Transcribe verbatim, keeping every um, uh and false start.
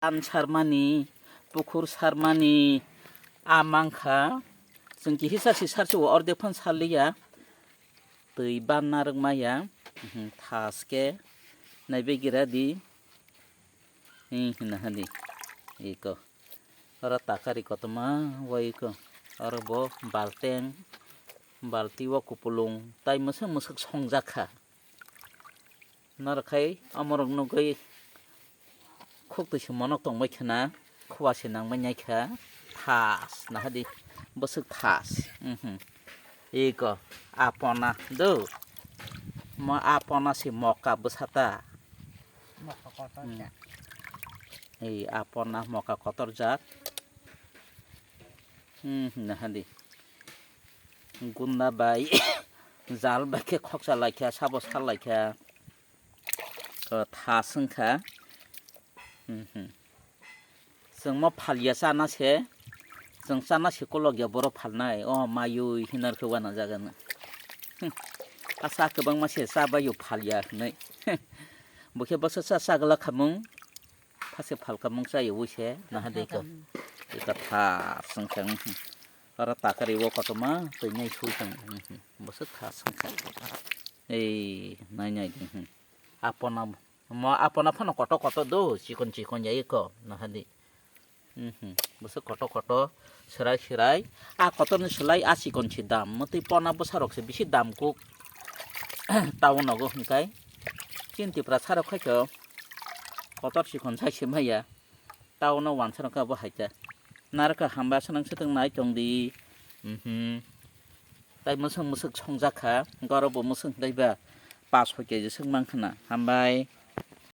An sarmani, pukhur sarmani, a mankha. Chwng kihisa si sarsi o ordek phan sarliya. Twi ban narwk maya. Mhm, thas khe naibe gira di. Hi hina hadi. Iko. Oro takari kotorma wai iko. Oro bo balteng, balti o kupulung tai mwswk mwswk songjak kha. Norok khai omorok nugwi khuktwi se monok tongbai khwna, khua se nangbai nai kha, thas nahadi bwswk thas. Mhm. Iko apona do. Mo apona se moka bwsata. Moka kotor Hmm. jak. Ei apona moka kotor jak. Hmm, nahadi. Gunda bai jal bai khe khoksa lai kha, sabo sal lai kha. O thas wng kha. Hmm, hmm. Chwng mo phalya chana se, chwng chana se kolok ya borok phalnai, o mayui hinar khe wana jaga no. Hmm. Asa kwbangma se cha baio phalya hinui. Bo khe bwsa cha chagla khamung, phase phalka mung cha yaui se, naha de ko. Ika tha sung khe, hmm. Oro takari o kotorma twi nai sui tong, hmm, hmm. Bwsa tha sung khe. Ei, nai nai di, hmm. Apona, mo apona phano kotor kotor do, chikon chikon ya iko, naha di. Mhm. Bwswk kotor kotor, swrai swrai. A kotorni swlai a chikon se dam. Mwtwi pona bwsarok se bisi dam kuk. Town nogo hwnkhai. Chini Tiprasarok khai khe kotor chikon sai se maya. Town o wansa rok khe abo hai khe. Narwkha hamba aswk nang swtwng nai tong di. Mhm. Tai mwswk mwswk songjak kha. Goro bo mwswk dai ba. Pas hoi keji swk mang khna. Hambai.